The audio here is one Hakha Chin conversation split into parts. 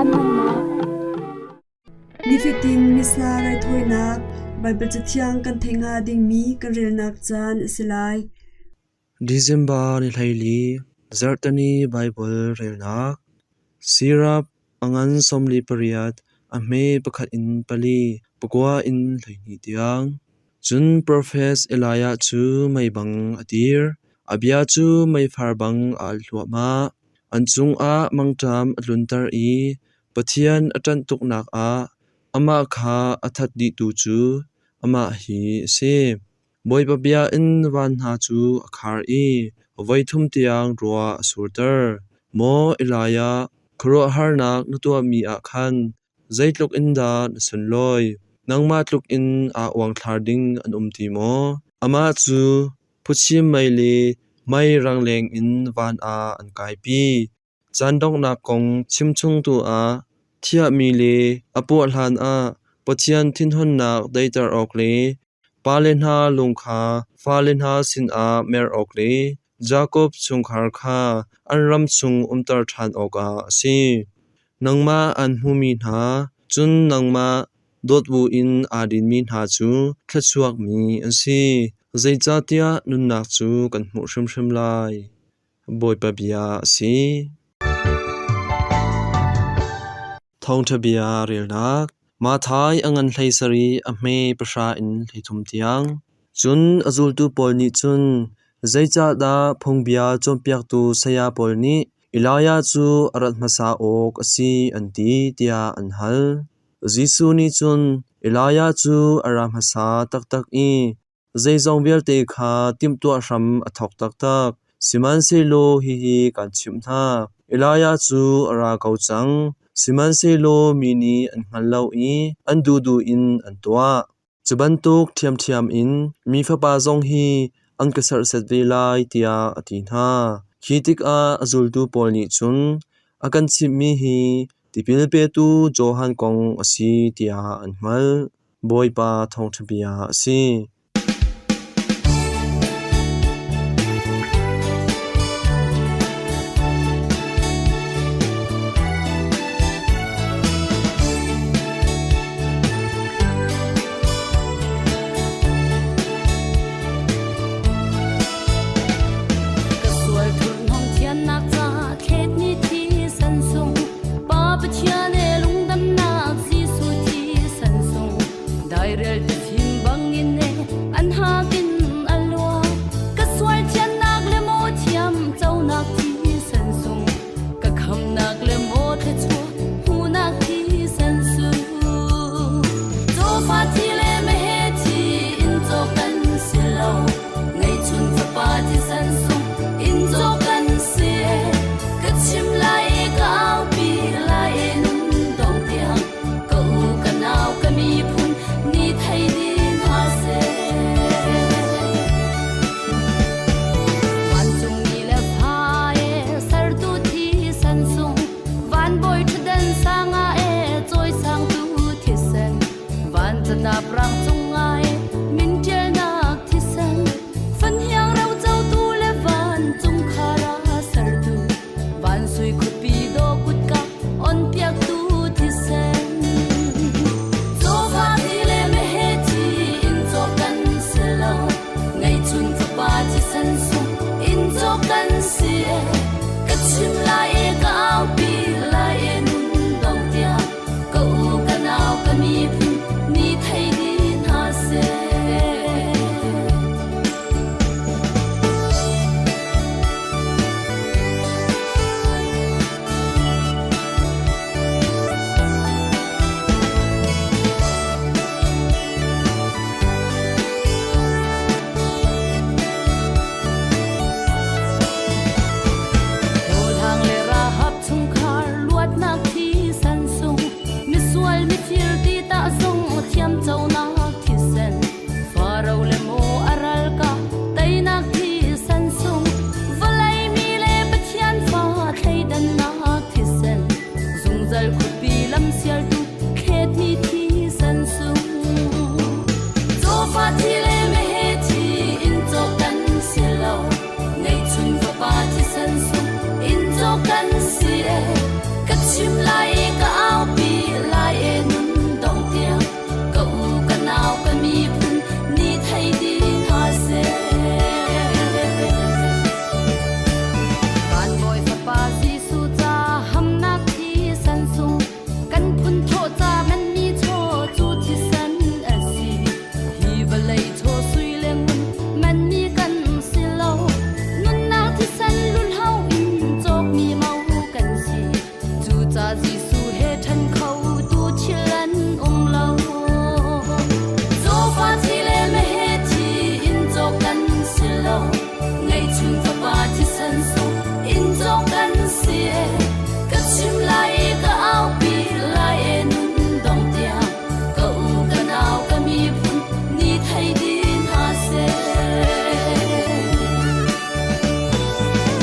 Caan hmannak. Nifatin Missa raithawinak Baibal Cathiang kan theih hnga dingmi kan relnak caan a si lai. December ni 14, Zarhteni Baibal relnak. Sirap a ngan 48, a hme pakhat in pali, pakua in 12 tiang. Cun profet Elijah cu mei bang a dir, a bia cu meifar bang a alh hluahmah. An cungah mangṭam a tlunter i Pathian a ṭanh tuknak ah amah kha a that dihtu cu amah hi a si. Bawipa bia in van hna cu a khar i voithum tiang ruah a surter. Maw Elijah, khuaruahharnak na tuahmi ah khan zeitluk in dah na sunlawi! Nangmah tluk in aa uangthlar ding an um ti maw? Amah cu phuchim mei le mei rangleng in van ah an kaipi. Caan donghnak kong chimchungtu ah thiahmi le a puah hlanah Pathian thinhunnak daihter awk le pale hna lung kha fale hna sinah mer awk le Jakob chungkhar kha an ram chung umter ṭhan awkah a si. Nangmah aan hmumi hna, cun nangmah dawt buin aa dinmi hna cu thluachuakmi an si, zeicahtiah nunnak cu kan hmuh hrimhrim lai. Bawipa bia a si. Thawngṭha bia relnak Matthai a ngan 17 a hme pahra in 13 tiang. Cun a zultu pawl nih cun zeicahdah phungbia cawnpiaktu saya pawl nih Elijah cu a rat hmasa awk a si an ti tiah an hal. Jesuh nih cun Elijah cu a ra hmasa taktak i Zeizong vialte kha timhtuah hram a thawk taktak. Sihmanhsehlaw hihi kaan chimh hna: Elijah cu a ra ko cang, sihmanhsehlaw mi nih an hngal lo i an duhduh in an tuah. Cu bantuk ṭhiamṭhiam in Mi Fapa zong hi an ka serhsat ve lai, tiah a ti hna. Khi tikah a zultu pawl nih cun a kan chimhmi hi tipil petu Johan kong a si tiah an hngalh. Bawipa thawngṭha bia a si. Ka sual thurhnawm thiannak ca thletmi thisen sung Pa Pathian e lungdamnak Jesuh thisen sung dairel tifim bangin e an hakin a luang ka sual thiannak le maw thiam conak thisen sung ka khamnak le maw thluachuah hmuhnak thisen sung Cawfa thi le meheh thi in caw kan si lo Ngeihchun fapa thisen sung in caw kan si. Ka chim lai i ka aupi lai i nun dong tiang ka u ka nau ka miphun ni thei ding hna seh. Vancungmi le fa e sertu thisen sung van bawi ṭhutdan sang ah e cawisangtu thisen van catlap rang cungah e min ṭialnak thisen fanhiang ro cotu le van chungkhar a sertu van sui khuapi dawh kutka on piaktu thisen cawfa thi le meheh thi in caw kan si lo ngeihchun fapa thisen sung in caw kan si ka chim lai i ka aupi lai i nun dong tiang ka u ka nau ka miphun ni thei dih hna seh. Hlawhhlang le Rahab chungkhar luatnak thisen sung misual mifir ti tah zong thiamconak thisen Faro le maw a ralkap teinak thisen sung vawlei mi le Pathian fa thleidannak thisen zungzal khuapi lamsialtu thletmi thisen sung Cawfa thi le meheh thi in cawk kan si lo ngeihchun fapa thisen sung in cawk kan si e. Ka chim lai i ka aupi lai e nun dong tiang ka u ka nau ka miphun ni thei ding hna seh. Van Bawi Fapa Jesuh ca hamnak thi san sung kan phun thawh ca manmi chaw cu thisen a si. Hi vawlei chaw sui le ngun manmi kan si lo. Nunnak thisen lulho in cawkmi mo kan si. Cucaah Jesuh he ṭhen kho tu thil an um lo. Cawfa thi le meheh thi in cawk kan si lo. Ngeihchun fapa thisen sung in cawk kan si. Ka chim lai i ka aupi lai e nun dong tiang ka u ka nau ka miphun ni thei ding hna seh.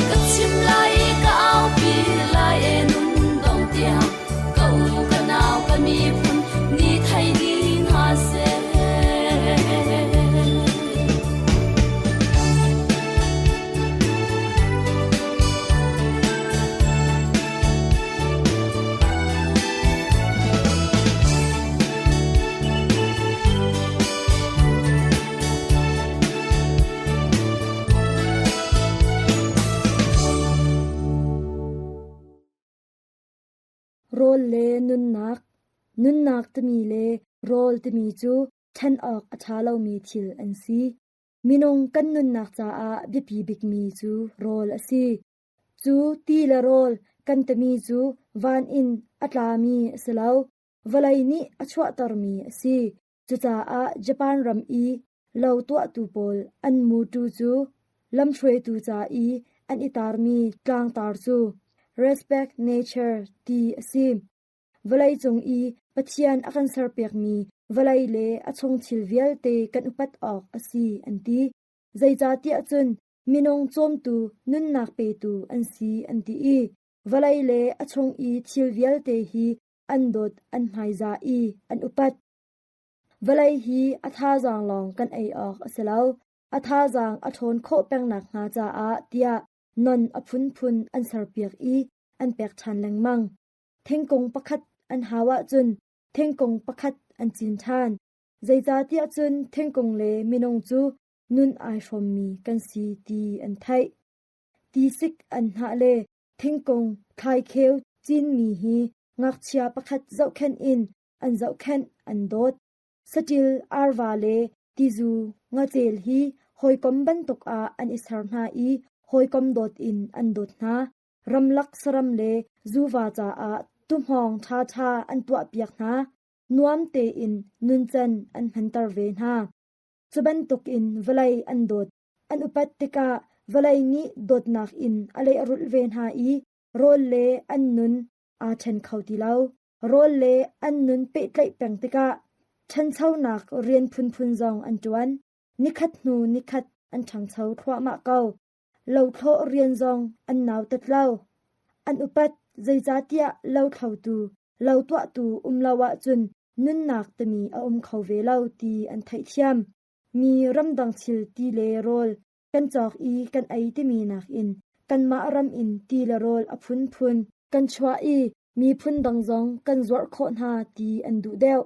Ka chim lai i ka aupi lai e nun dong tiang ka u ka nau ka miphun ni thei ding hna seh. Rawl le nunnak. Nunnak timi le rawl timi cu ṭhen awk a ṭha lomi thil an si. Minung kan nunnak caah biapi bikmi cu rawl a si. Cu ti le rawl kan timi cu van in a tlami a si lo, vawlei nih a chuahtermi a si. Cucaah Japan ram i lo tuahtu pawl an mutu cu lamhruaitu ca i an i tarmi tlangtar cu Respect Nature ti a si. Vawleicung i Pathian a kan serpiakmi vawlei le a chung thil vialte kan upat awk a si an ti. Zeicahtiah cun minung cawmtu nunnak petu an si an ti i vawlei le a chung i thil vialte hi an dawt an hmaizah i an upat. Vawlei hi a thazaang lawng kan ei awk a si lo. A thazaang a ṭhawn khawh peng nakhnga caah tiah non a phunphun an serpiak i an pek ṭhan lengmang. Thingkung pakhat an hau ahcun thingkung pakhat an cin ṭhan. Zeicahtiah cun thingkung le minung cu nun ai hrawmmi kan si ti an theih. Tisik an hnah le thingkung thlaikheu cinmi hi ngakchia pakhat zohkhenh in an zohkhenh an dawt. Saṭil arva le tizu ngacel hi hawikom bantuk ah an i ser hna i hawikom dawt in an dawt hna. Ramlak saram le zuva caah tuhmawng ṭhaṭha an tuahpiak hna. Nuam tein nuncan an hmanter ve hna. Cu bantukin vawlei an dawt, an upat tikah vawlei nih dawtnak in a lehrulh ve hna i rawl le an nun aa ṭhen kho ti lo. Rawl le an nun pehtlaih peng tikah ṭhanchonak rian phunphun zong an ṭuan. Nikhat hnu nikhat an ṭhangcho thluahmah ko. Lothlawh rian zong an nautat lo. An upat, zeicahtiah lothlotu, lo tuahtu um lo ahcun nunnak timi a um kho ve lo ti an theihthiam. Mi ramdang thil ti le rawl kan cawk i kan ei timi nakin kanmah ram in ti le rawl a phunphun kan chuah i miphun dang zong kan zuarh khawh hna ti an duh deuh.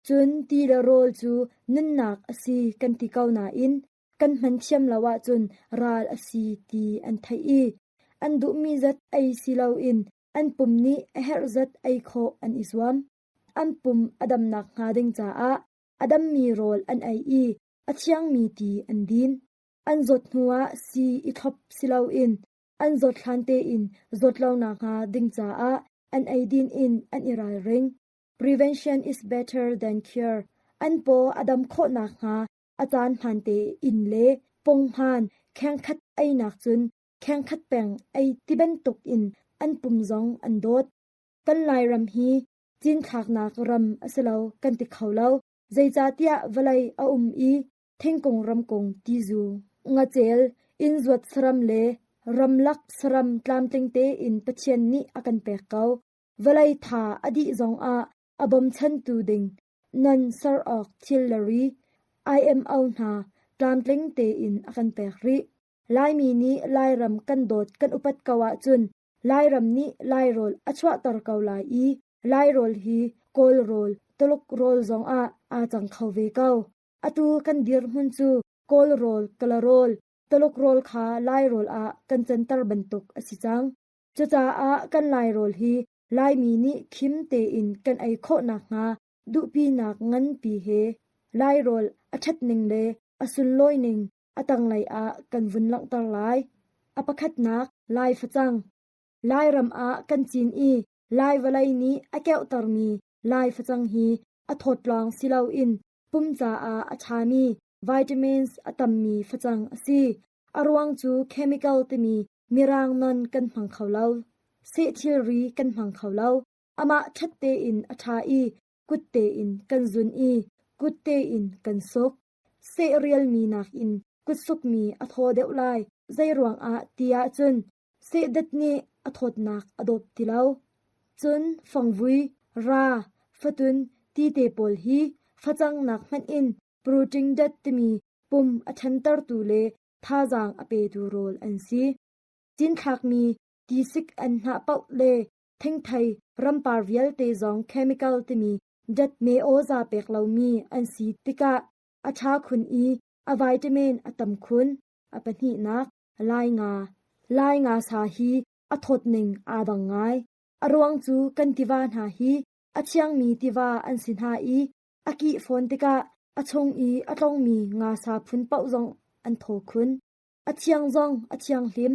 Cun ti le rawl cu nunnak a si kan ti ko nain kan hman thiam lo ahcun ral a si ti an theih i an duhmi zat ei si loin an pum nih a herh zat ei khawh an i zuam. An pum a dam nakhnga ding caah a dammi rawl an ei i a thiangmi ti an din. An zawt hnuah sii i thlop si loin an zawt hlan tein zawt lo nakhnga ding caah an eidin in an i ralring. Prevention is better than cure. An paw a dam khawh nakhnga a caan hmaan tein le punghman khengkhat einak cun khengkhat peng ei ti bantuk in an pum zong an dawt. Kan Lairam hi cinthlaknak ram a si lo kan ti kho lo. Zeicahtiah vawlei a um i thingkung ramkung tizu, ngacel, inn zuat saram le ramlak saram tlamtling tein Pathian nih a kan pek ko. Vawlei tha a dih zongah a bawmchantu ding nan ser awk thil le ri IMO hna tlamtling tein a kan pek rih. Laimi nih Lairam kan dawt kan upat ko ahcun Lairam nih Lairawl a chuahter ko lai i Lairawl hi Kawl rawl, Tuluk rawl zongah aa cang kho ve ko. Atu kan dirhmun cu Kawl rawl, Kala rawl, Tuluk rawl kha Lairawl ah kan canter bantuk a si cang. Cucaah kan Lairawl hi Laimi nih khim tein kan ei khawh nakhnga duhpinak nganpi he Lairawl a ṭhatning le a sunlawining a tanglei ah kan vun langhter lai. A pakhatnak, Lai facang. Lairam ah kan cin i Lai vawlei nih a keuhtermi Lai facang hi a thawt lawng si loin pum caah a ṭhami vitamins a tammi facang a si. A ruang cu chemical timi mirang non kan hmang kho lo. Seh thilri kan hmang kho lo. Amah ṭhat tein a ṭha i kut tein kan zun i kut tein kan suk. Seh rialmi nakin kutsukmi a thaw deuh lai. Zeiruangah ti ahcun sehdat nih a thawtnak a dawp ti lo. Cun fangvui, ra, fatun ti te pawl hi facang nak hmanh in protein dat timi pum a ṭhantertu le thazaang a petu rawl an si. Cinthlakmi tisik an hnah paoh le thingthei rampar vialte zong chemical timi dat meh-aw-za pek lomi an si tikah a ṭha khun i a vitamin a tam khun. A pahnihnak, Lai nga. Lai nga sa hi a thawtning aa dang ngai. A ruang cu kan tiva hna hi a thiangmi tiva an si hna i a kih fawn tikah a chung i a tlongmi nga sa phun paoh zong an thaw khun. A thiang zong a thianghlim.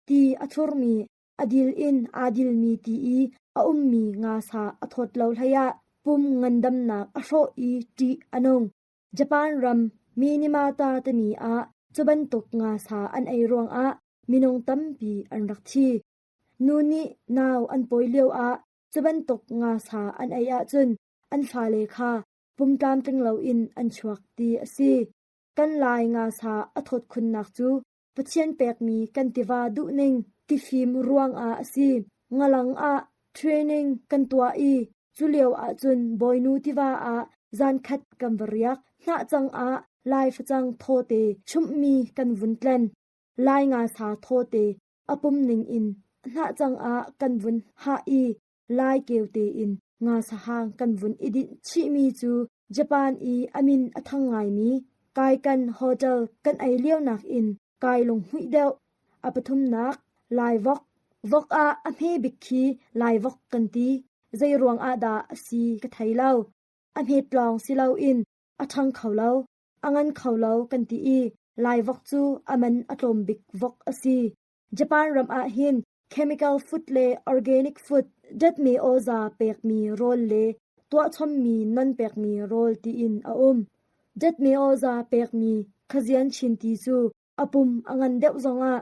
Ti a thurmi a dil in aa dilmi ti i a ummi nga sa a thawt lo hleiah pum ngandamnak a hrawh i ṭih a nung. Japan ram Minamata timi ah cu bantuk nga sa an ei ruangah minung tampi an rak thi. Nu nih nau an pawi lioah cu bantuk nga sa an ei ahcun an fale kha pum tlamtling loin an chuak ti a si. Kan Lai nga sa a thawt khunnak cu Pathian pekmi kan tiva duhning tifim ruangah a si. Ngalang ah training kan tuah i cu lio ahcun Bawinu tiva ah zankhat kan va riak. Hnahcang ah Lai facang thawte chumhmi kan vun tlen. Lai ngasa thawte a pum ning in hnahcang ah kan vun hah i Lai keu tein nga sahang kan vun i dinh chihmi cu Japan i a min a thang ngaimi Kaikan Hotel kan ei lionak in kai lunghmuih deuh. A pathumnak, Lai vok. Vok ah a hme bik khi Lai vok kan ti. Zei ruang ah dah a si ka thei lo. A hmet lawng si loin a ṭhang kho lo, a ngan kho lo kan ti i Lai vok cu a man a tlawm bik vok a si. Japan ram ah hin chemical food le organic food datme awza pekmi rawl le tuahchommi non pekmi rawl tiin a um. Datme awza pekmi khazian chin ti cu a pum a ngan deuh zongah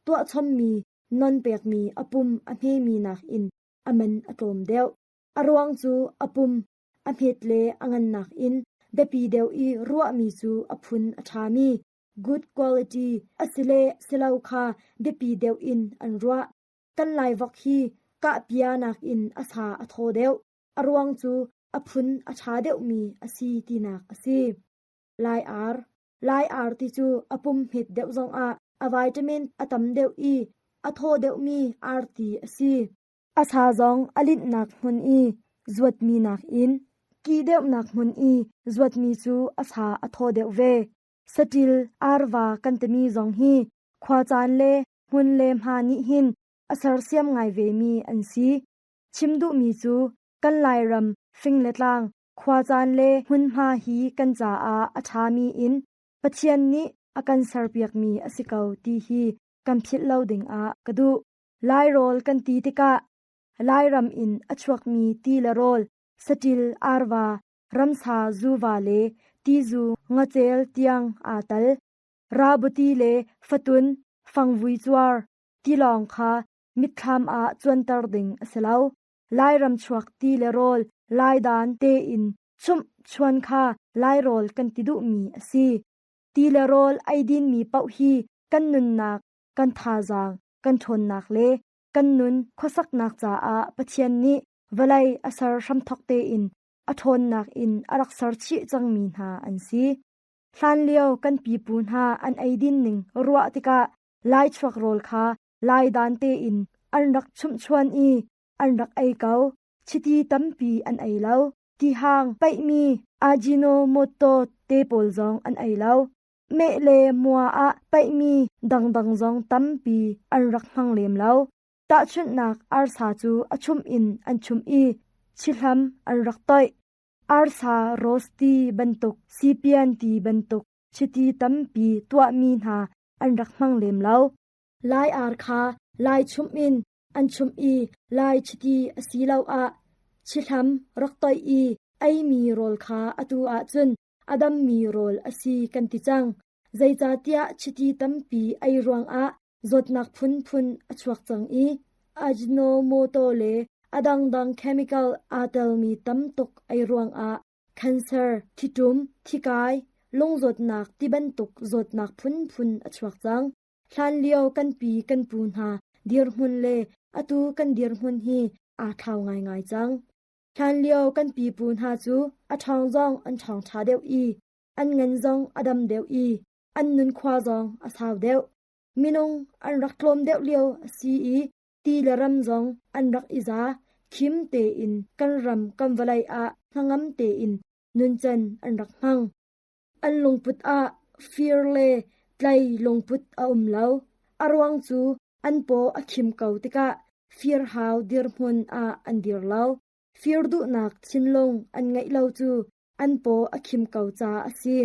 tuahchommi non pekmi a pum a hmemi nakin a man a tlawm deuh. A ruang cu a pum a hmet le a ngan nakin biapi deuh i ruahmi cu a phun a ṭhami good quality a si le si lo kha biapi deuh in an ruah. Kan Laivok hi kahpia nakin a sa a thaw deuh. A ruang cu a phun a ṭha deuhmi a si tinak a si. Lai ar. Lai ar ti cu a pum hmet deuh zongah a vitamin a tam deuh i a thaw deuhmi arti a si. A sa zong a linhnak hmun i zuatmi nakin kih deuhnak hmun i zuatmi cu a sa a thaw deuh ve. Saṭil arva kan timi zong hi khuacaan le hmun le hma nih hin a sersiam ngai vemi an si. Chim duhmi cu kan Lairam fing le tlang, khuacaan le hmunhma hi kan caah a ṭhami in Pathian nih a kan serpiakmi a si ko ti hi kan philh lo dingah ka duh. Lairawl kan ti tikah Lairam in a chuakmi ti le rawl, saṭil arva, ramsa zuva le tizu ngacel tiang aa tal. Rabuti le fatun, fangvui cuar, tilawng kha mitthlam ah cuanter ding a si lo. Lairam chuak ti le rawl Laidan tein chumh chuan kha Lairawl kan ti duhmi a si. Ti le rawl ei dinmi paoh hi kan nunnak, kan thazaang, kan ṭhawnnak le kan nun khuasaknak caah Pathian nih vawlei a ser hramthawk tein a ṭhawnnak in a rak ser chih cangmi hna an si. Hlanlio kan pipu hna an eidin ning ruah tikah laichuak rawl kha lai dan tein an rak chumhchuan i an rak ei ko. Chiti tampi an ei lo. Tihang paihmi Ajinomoto te pawl zong an ei lo. Meh le mua ah paihmi dangdang zong tampi an rak hmang lem lo. Tahchunhnak arsa cu a chumh in an chumh i chihlam an rak toih. Arsa roast ti bantuk sipian ti bantuk chiti tampi tuahmi hna an rak hmang lem lo. Lai ar kha lai chumh in an chumh i lai chiti asiloah chihlam rak toih i eimi rawl kha atu ahcun a dammi rawl a si kan ti cang. Zeicahtiah chiti tampi ei ruangah zawtnak phunphun a chuak cang i Ajinomoto le a dangdang chemical aa telmi tam tuk ei ruangah cancer, thitum, thikai, lungzawtnak ti bantuk zawtnak phunphun a chuak cang. Hlanlio kan pi kan pu hna dirhmun le atu kan dirhmun hi aa thlau ngaingai cang. Hlanlio kan pipu hna cu a ṭhawng zong an ṭhawng ṭha deuh i an ngan zong a dam deuh i an nunkhua zong a sau deuh. Minung an rak tlawm deuh lio a si i ti le ram zong an rak i za. Khim tein kan ram kan vawlei ah hnangam tein nuncan an rak hmang. An lungput ah fir le tlai lungput a um lo. A ruang cu an paw a khim ko tikah firhau dirhmun ah an dir lo. Fir duhnak thinlung an ngeih lo cu an paw a khim ko caah a si.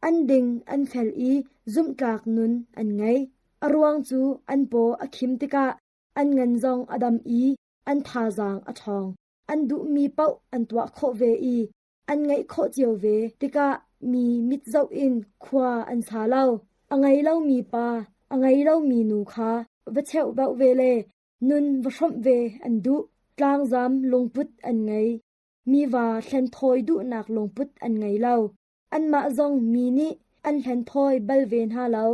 An ding an fel i zumhtlak nun an ngei. A ruang cu an paw a khim tikah an ngan zong a dam i an thazaang a ṭhawng. An duhmi paoh an tuah khawh ve i an ngeih khawh cio ve tikah mi mit zoh in khua an sa lo. A ngei lomi pa, a ngei lomi nu kha va cheuhbauh ve le nun va hrawmh ve an duh. Tlangzam lungput an ngei. Mi va hlenthawi duhnak lungput an ngei lo. Anmah zong mi nih an hlenthawi bal ve hna lo.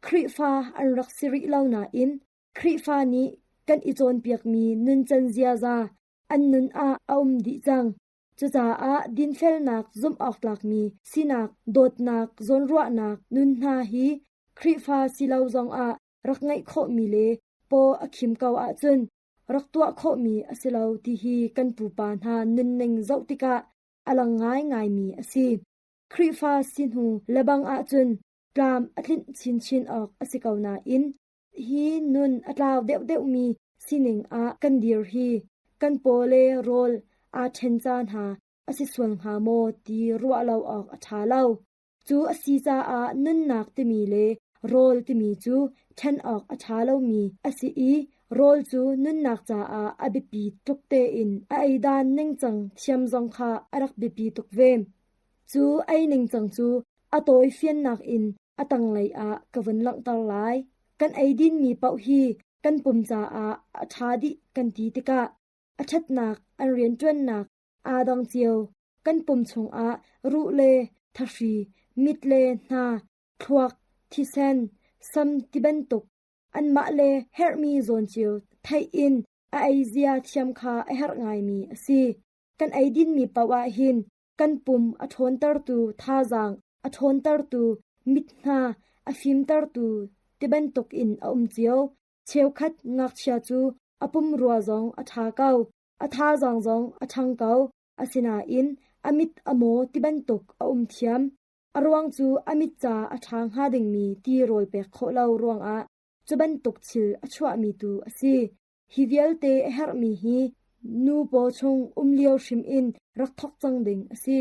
Khrihfa an rak si rih lo nain Khrihfa nih kan i cawnpiakmi nuncan ziaza an nun ah a um dih cang. Cucaah dinfelnak zumh awk tlakmi sinak, dawtnak, zawnruahnak nun hna hi Khrihfa si lo zongah rak ngeih khawhmi le paw a khim ko ahcun rak tuah khawhmi a si lo ti hi kan pupa hna nunning zoh tikah a lang ngaingaimi a si. Khrihfa si hnu lebang ahcun tlam a tlinh chinchin awk a si ko nain hi nun a tlau deuhdeuhmi sining ah kan dir hi kan paw le rawl aa ṭhen ca hna a si sual hnga maw ti ruah lo awk a ṭha lo. Cu a si caah nunnak timi le rawl timi cu ṭhen awk a ṭha lomi a si i rawl cu nunnak caah a biapi tuk tein a ei dan ningcang thiam zong kha a rak biapi tuk ve. Cu ei ningcang cu a tawi fiannak in a tanglei ah ka vun langhter lai. Kan eidinmi paoh hi kan pum caah a ṭha dih kan ti tikah a ṭhatnak an rianṭuannak aa dang cio. Kan pum chungah ruh le thahri, mit le hna, thluak, thisen, sam tibantuk anmah le herhmi zawn cio theih in a eizia thiam kha a herh ngaimi a si. Kan eidinmi paoh ah hin kan pum a ṭhawntertu thazaang a ṭhawntertu mit hna a fimtertu tibantuk in a um cio. Cheukhat ngakchia cu a pumrua zong a ṭha ko, a thazaang zong a ṭhang ko, asinain a mit a maw tibantuk a um thiam. A ruang cu a mit ca a ṭha hnga dingmi tirawl pek khawh lo ruangah cu bantuk thil a chuahmi tu a si. Hi vialte a herhmi hi nu paw chung um lio hrim in rak thawk cang ding a si.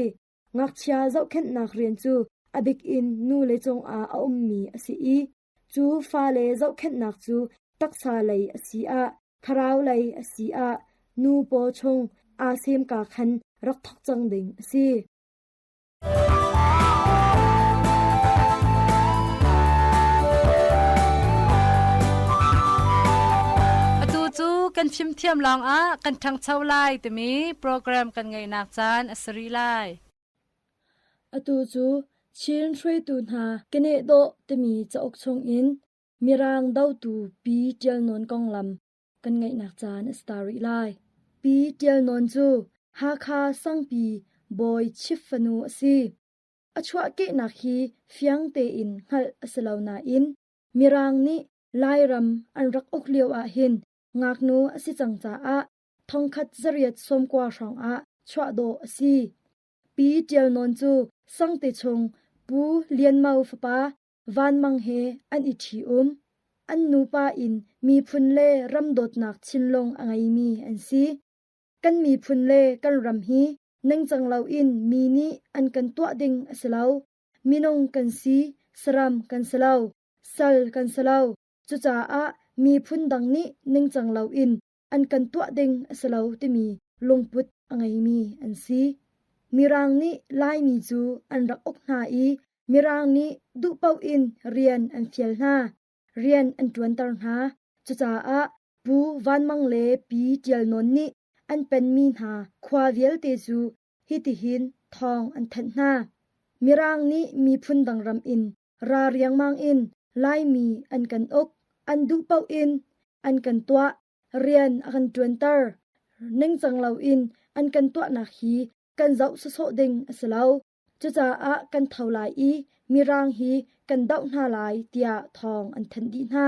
Ngakchia zohkhenhnak rian cu a bik in nule cungah a ummi a si i cu fale zohkhenhnak cu taksa lei a si ah, thlarau lei a si ah nu paw chung aa semka khan rak thawk cang ding a si. Atu cu kan fimthiam lawngah kan ṭhangcho lai timi program kan ngeihnak caan a si rih lai. Atu cu Chin hruaitu hna keneh dawh timi cauk chungin Mirang dotu Pi Ṭial Nawn konglam kan ngeihnak caan a si ta rih lai. Pi Ṭial Nawn cu Hakha Sangpi bawi chief fanu a si. A chuahkehnak hi fiang tein hngalh a si lo nain Mirang nih Lairam an rak uk lio ahhin. Ngaknu a si cang caah thongkhat zariat sawmkua hrawngah chuah dawh a si. Pi Ṭial Nawn cu Sangte chung Pu Lian Mo fapa Van Mang he an i ṭhi-um. An nupa in miphun le ram dawtnak thinlung a ngeimi an si. Kan miphun le kan ram hi ningcang loin mi nih an kan tuah ding a si lo. Minung kan si, saram kan si lo, sal kan si lo. Cucaah miphun dang nih ningcang loin an kan tuah ding a si lo timi lungput a ngeimi an si. Mirang nih Laimi cu an rak uk hna i Mirang nih duh paoh in rian an fial hna, rian an ṭuanter hna. Cucaah Pu Van Mang le Pi Ṭial Nawn nih an penmi hna khua vialte cu hitihin thawng an thanh hna. Mirang nih miphun dang ram in ra riangmang in Laimi an kan uk, an duh paoh in an kan tuah, rian a kan ṭuanter. Ningcang loin an kan tuahnak hi kan zoh sawsawh ding a si lo. Cucaah kan tho lai i Mirang hi kan doh hna lai tiah thawng an thanh dih hna.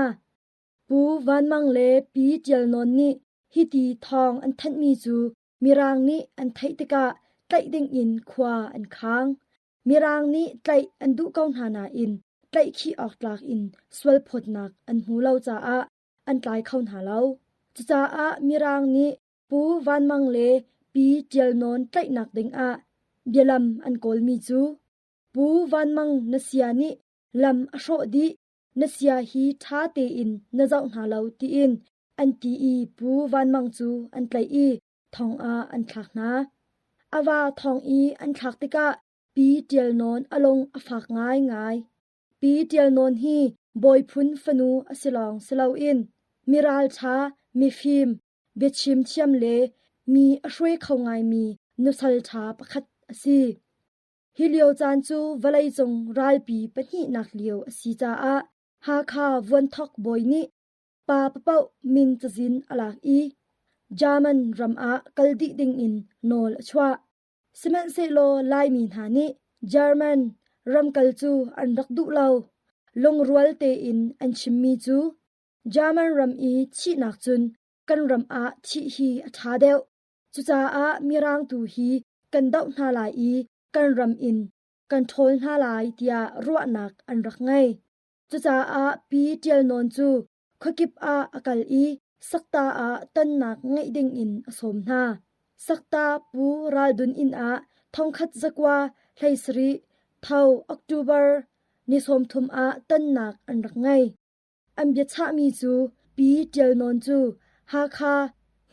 Pu Van Mang le Pi Ṭial Nawn nih hiti thawng an thanhmi cu Mirang nih an theih tikah tlaih dingin khua an khang. Mirang nih tlaih an duh ko hna nain tlaihkhih awk tlak in sualphawtnak an hmu lo caah an tlai kho hna lo. Cucaah Mirang nih Pu Van Mang le Pi Ṭial Nawn tlaihnak dingah bialam an kawlmi cu Pu Van Mang na sia nih lam a hrawh dih, na sia hi ṭha tein na zoh hna lo tiin an ti i Pu Van Mang cu an tlaih i thong ah an thlak hna. A va thong i an thlak tikah Pi Ṭial Nawn a lung a fak ngaingai. Pi Ṭial Nawn hi bawiphun fanu a si lawng si loin mi ralṭha, mifim, biachim thiam le mi a hruai kho ngaimi nusal ṭha pakhat a si. Hi lio caan cu vawleicung ralpi pahnihnak lio a si caah Hakha Vuanthok bawi nih pa papaoh min cazin a lak i German ram ah kal dih dingin nawl a chuah. Sihmanhsehlaw Laimi hna nih German ramkal cu an rak duh lo. Lungrual tein an chimmi cu German ram i thihnak cun kan ram ah thih hi a ṭha deuh. Cucaah Mirang tu hi kan doh hna lai i kan ram in kan ṭhawl hna lai tiah ruahnak an rak ngei. Cucaah Pi Ṭial Nawn cu khuakip ah a kal i Sakta ah tonnak ngeih dingin a sawm hna. Sakta Pu Ral Dun inn ah thongkhat zakua 17 tho October ni 30 ah tonnak an rak ngei. An biachahmi cu Pi Ṭial Nawn cu Hakha,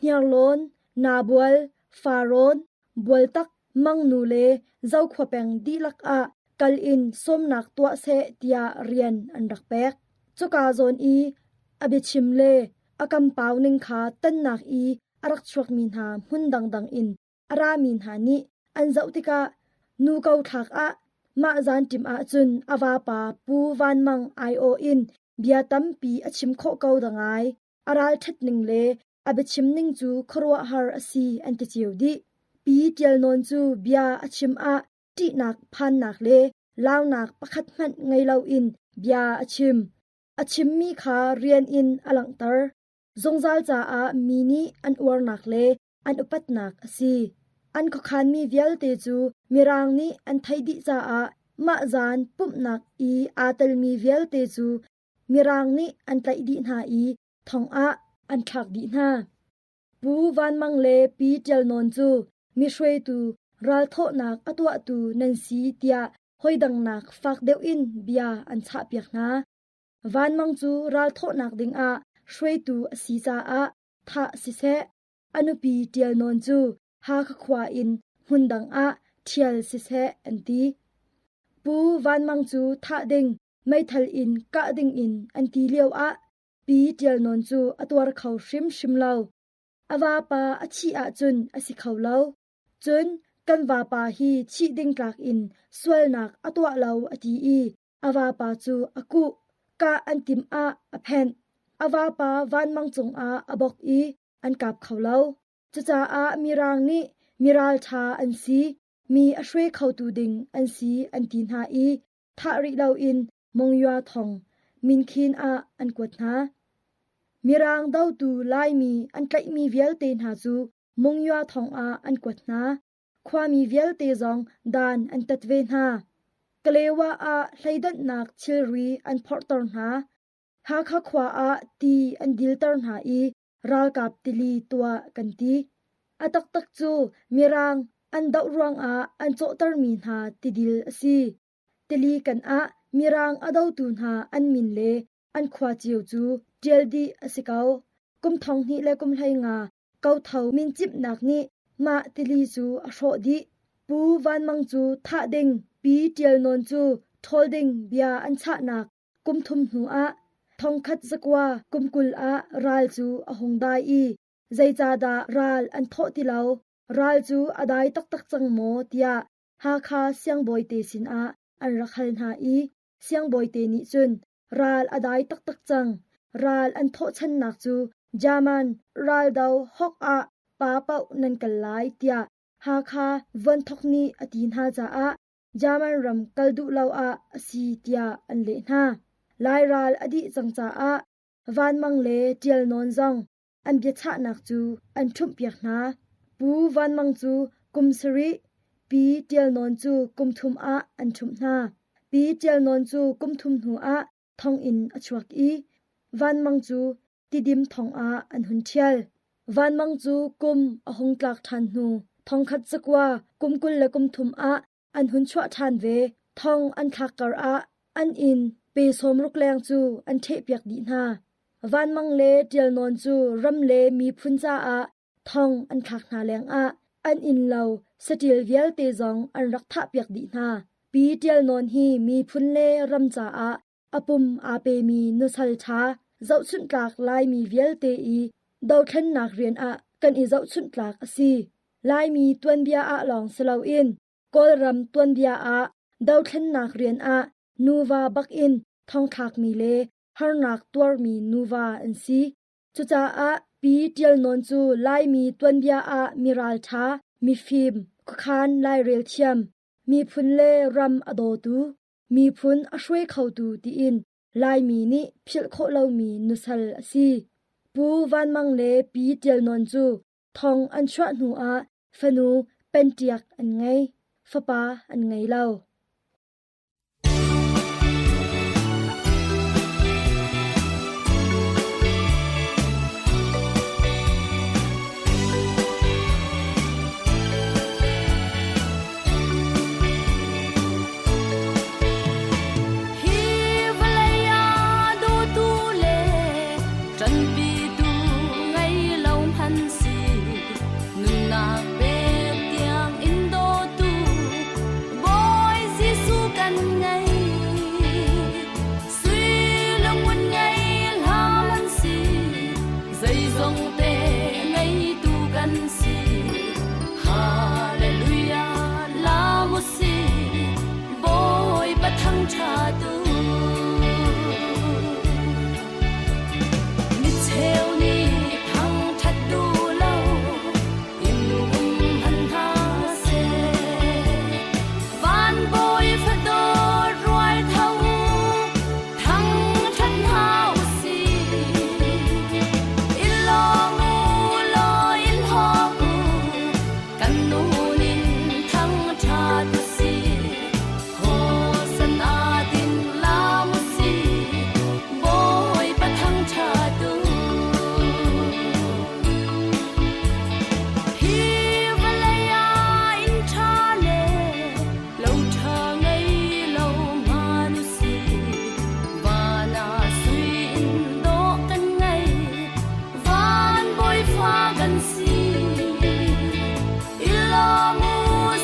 Hniarlawn, Nabual, Farrawn, Bualtak, Mangnu le Zokhua peng dihlak ah kal in sawmnak tuah seh tiah rian an rak pek. Cuka zawn i a biachim le a kampau ning kha tonnak i a rak chuakmi hna hmun dangdang in a rami hna nih an zoh tikah nu ko thlak ah mah zanṭim ahcun a vapa Pu Van Mang aiawh in bia tampi a chim khawh ko dangai. A ralṭhat ning le a biachim ning cu khuaruahhar a si an ti cio dih. Pi Ṭial Nawn cu bia a chim ah ṭihnak phannak le launak pakhat hmanh ngei loin bia a chim. A chimmi kha rian in a langhter. Zungzal caah mi nih an uarnak le an upatnak a si. An khuakhanmi vialte cu Mirang nih an theih dih caah mah zan pumhnak i aa telmi vialte cu Mirang nih an tlaih dih hna i thong ah an thlak dih hna. Pu Van Mang le Pi Ṭial Nawn cu mi hruaitu ralthawhnak a tuahtu nan si tiah hoidangnak fak deuh in bia an chahpiak hna. Van Mang cu ralthawhnak dingah hruaitu a si caah thah siseh, a nupi Ṭial Nawn cu Hakha khua in hmundang ah ṭhial siseh an ti. Pu Van Mang cu thah ding, meithal in kah dingin an ti lioah Pi Ṭial Nawn cu a tuar kho hrimhrim lo. A vapa a thih ahcun a si kho lo. Cun kan vapa hi thih ding tlak in sualnak a tuah lo a ti i a vapa cu a kuh. Kah an timh ah a phenh. A vapa vanmang cungah a bok i an kap kho lo. Cucaah Mirang nih miralṭha an si, mi a hruai khotu ding an si an ti hna i thah rih loin Monywa thong Minkhin ah an kuat hna. Mirang dotu Laimi an tlaihmi vialte hna cu Mungya thong ah an kuat hna. Khuami vialte zong dan an tat ve hna. Kalewa ah hleidanhnak thilri an phorhter hna. Hakha khua ah ti an dilter hna i ralkap tili tuah kan ti. A taktak cu Mirang an doh ruangah an cawhtermi hna tidil a si. Tili kan ah Mirang a dotu hna an min le an khua cio cu ṭial dih a si ko. Kum thong hnih le kum 15 kotho mincimhnak nih mah tili cu a hrawh dih. Pu Van Mang cu thah ding, Pi Ṭial Nawn cu ṭhawl ding bia an chahnak kum thum hnu ah thongkhat zakua kum 20 ah ral cu a hung dai i zeicahdah ral an thawh ti lo, ral cu a dai taktak cang maw tiah Hakha siangbawite sinah an rak hal hna i siangbawite nih cun ral a dai taktak cang, ral an thawhchannak cu German raldo hawk ah pa paoh nan kal lai tiah Hakha Vuanthok nih a ti hna caah German ram kal duh lo ah a si tiah an leh hna. Lai ral a dih cang caah Vanmang le Ṭial Nawn zong an biachahnak cu an ṭhumhpiak hna. Pu Van Mang cu kum sarih, Pi Ṭial Nawn cu kum thum ah an ṭhumh hna. Pi Ṭial Nawn cu kum thum hnu ah thonginn a chuak i Van Mang cu Tidim thong ah an hun ṭhial. Van Mang cu kum a hung tlak ṭhan hnu thongkhat zakua kum 23 ah an hun chuah ṭhan ve. Thong an thlak kar ah an inn pe 60 leng cu an ṭhehpiak dih hna. Van Mang le Ṭial Nawn cu ram le miphun caah thong an thlak hna lengah an innlo saṭil vialte zong an rak thahpiak dih hna. Pi Ṭial Nawn hi miphun le ram caah a pum aa pemi nusal ṭha zohchunhtlak Laimi vialte i dothlennak rian ah kan i zohchunhtlak a si. Laimi tuanbia ah lawng si loin Kawlram tuanbia ah dothlennak rian ah nuva bakin thongthlakmi le harnak tuarmi nuva an si. Cucaah Pi Ṭial Nawn cu Laimi tuanbia ah miralṭha, mifim, khuakhan lairel thiam, miphun le ram a dawtu, miphun a hruai khotu tiin Laimi nih philh khawh lomi nusal a si. Pu Van Mang le Pi Ṭial Nawn cu thong an chuah hnu ah fanu Pentiak an ngei, fapa an ngei lo. Hi vawlei ah dawtu le ṭanpitu ngei lo hmanh si, nunnak pek tiang in dawtu Bawi Jesuh kan ngei. Sui lungun ngei hlah man si, zeizong te ngeitu kan si. Hallelujah, la mu si, Bawipa thangṭha tu. Micheu nih thangṭhat duh lo in um hmanh hna seh. Van bawi fadawt rual tho u, thangṭhat hna u sih. I lawm u law i hlawm u, kan nun in thangṭhat u sih. Hosanna din lam u sih, Bawipa thangṭhat u. Hi vawlei ah inn ṭha le lo ṭha ngei lo hmanh u sih, van ah sui inn dawh kan ngei, van bawifa kan si. I lawm u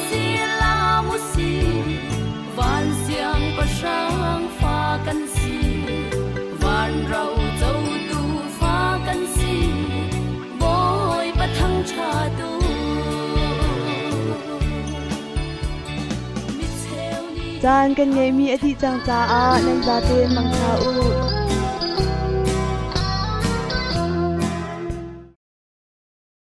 si, lam u si, van siangpahrang fa kan si, van ro cotu fa kan si, Bawipa thangṭhat u. Caan kan ngeihmi a dih cang caah nan zaten mangṭha u.